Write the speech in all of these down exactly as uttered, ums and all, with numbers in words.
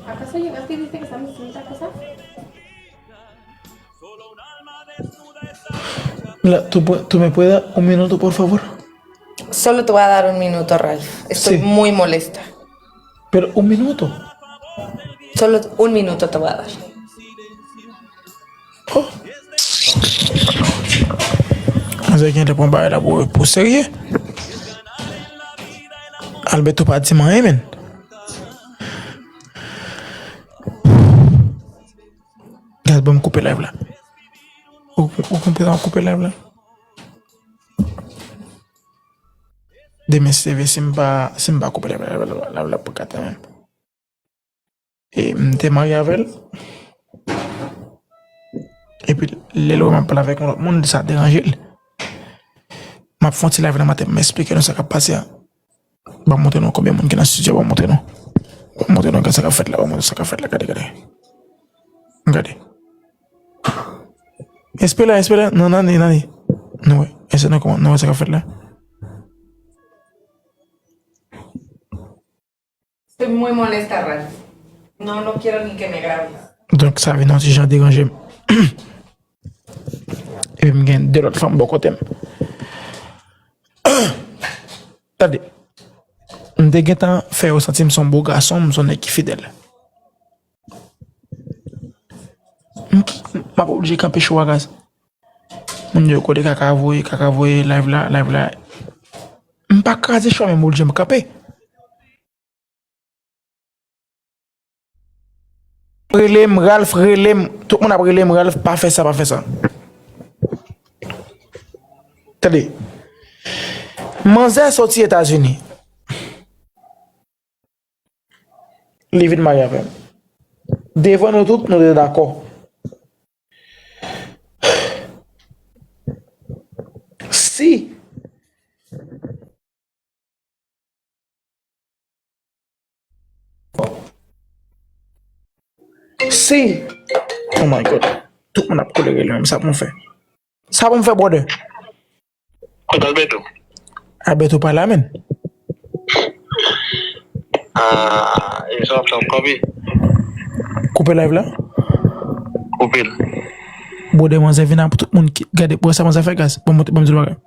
¿Acaso llegaste y viste que estamos haciendo otra cosa? La, ¿tú, pu- tú me puedes dar un minuto, por favor? Solo te voy a dar un minuto, Ralph. Estoy Sí. muy molesta. Pero un minuto. Solo un minuto te voy a dar. Oh. Manzè gen lè pran bagay la pou, pou serye. Alberto pa di m anyen, men. Gad, ban m koupe live la. Ou, ou konprann, koupe live la. Demen, si, si m pa, si m pa koupe live la, live la, live la pou kate menm. E m te marye avè l. Epi, lè l wè m ap pale avèk yon lòt moun, sa deranje l. M ap fè yon ti live nan maten, m esplike nou sa k ap pase a. Ban m montre nou konbyen moun ki nan estidyo, ban m montre nou. Ban m montre nou, gade sa k ap fèt la, ban m montre sa k ap fèt la, gade, gade. Gade. Espere la, espere la, nan, nan, nan, nan. Nou wè, espere nan kòman, nou wè sa k ap fèt la. Estoy muy molesta, Ralph. No, no quiero ni que me grabes. Donk, sa vin yon ti jan deranje m. Epi m gen de lòt fanm bò kote m. Tande. M te gentan fè yo santi m se yon bo gason, m se yon nèg ki fidèl. M, m ap oblije kanpe cho a, guys. Moun yo kote kaka voye, kaka voye, live la, live la. M pa kraze cho a, men m oblije m kanpe. Rele m, Ralph, rele m. Tout moun ap rele m, Ralph, pa fè sa, pa fè sa. Tande. Manzè soti Etazini. Li vin marye avè m. Devan nou tout, nou te dakò. Si Si, oh my God, tout moun ap kolere li menm, sa pou m fè? Sa pou m fè, brother? Kote Alberto? Alberto pa la, menm. Ah, e sa w ap fè, w ap kanpe? Koupe live la. Koupe l. Brother, manzè vin ap tout moun ki gade, brother, sa manzè fè, guys. Bon, mwen, bon, mwen di l bagay.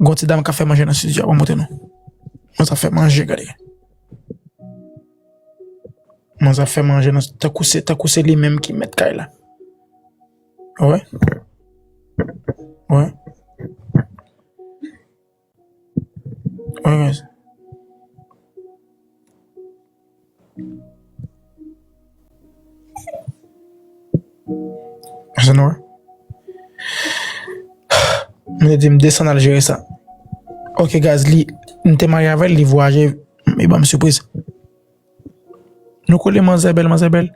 Gon ti dam k ap fè manje nan estidyo a, ban m montre nou. Manzè ap fè manje, gade. Manzè ap fè manje nan, tankou se, tankou se li menm ki mèt kay la. Wè. Wè. Wè, guys. Sa nou wè? Mwen te di m desann al jere sa. Ok, guys, li, m te marye avè l, li vwayaje, li ban m sipriz. Nou konnen manzè bèl, manzè bèl.